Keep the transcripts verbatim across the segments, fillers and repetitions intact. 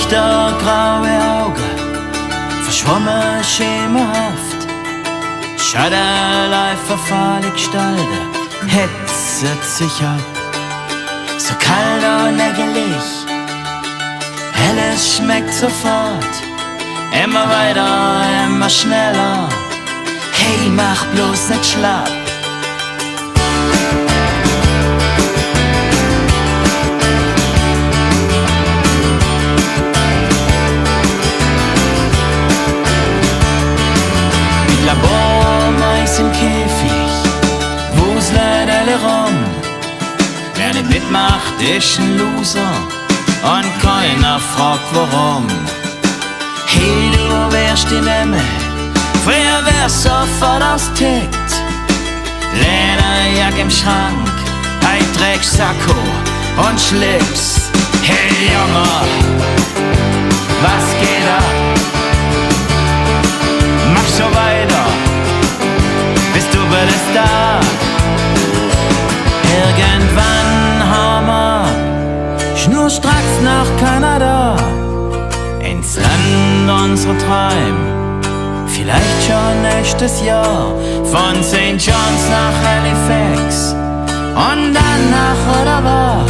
Dunkelgraue Auge, verschwommen schemenhaft. Schädel, Leib, verfallene Gestalte, hetzen sich ab. So kalt und ekelig, Helles schmeckt sofort. Immer weiter, immer schneller. Hey, mach bloß net schlapp. Mit Labormais im Käfig wuselt alle rum. Wer net mitmacht, ist ein Loser und keiner fragt, warum. Hey, du wärst die Nemme, früher wär's sofort austickt. Lederjack im Schrank, heit trägst Sakko und Schlips. Hey, Junge, was geht ab? Mach so weiter, bis du bei der Star. Irgendwann haben wir schnurstracks nach Kanada, ins Land unserer Träume. Vielleicht schon nächstes Jahr von Saint John's nach Halifax und dann nach Ottawa.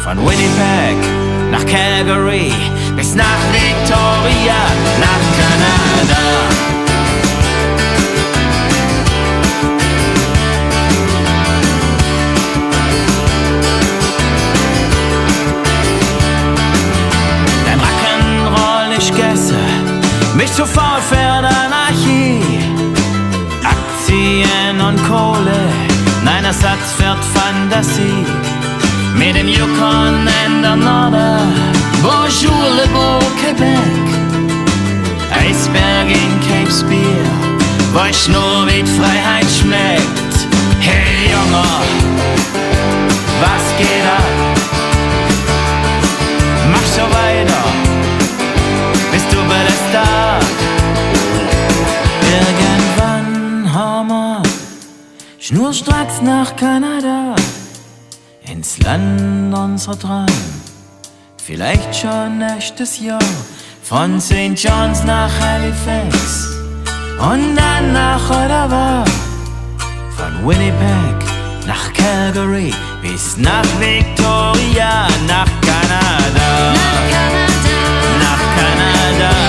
Von Winnipeg nach Calgary bis nach Victoria, nach Kanada. Dein Rock'n'Roll ist gegessen, mich sofort für die Anarchie. Aktien und Kohle, nein, Ersatz wird Fantasie. Mit dem Yukon in der Norde, Bonjour le Beau Québec. Eisberg in Capes Beer, weisst nur, wie die Freiheit schmeckt. Hey, Junge, was geht ab? Mach so weiter, bis du bei der Star. Irgendwann haben wir schnurstracks nach Kanada, ins Land unserer Träume. Vielleicht schon nächstes Jahr von Saint John's nach Halifax und dann nach Ottawa. Von Winnipeg nach Calgary bis nach Victoria, nach Kanada. Nach Kanada. Nach Kanada.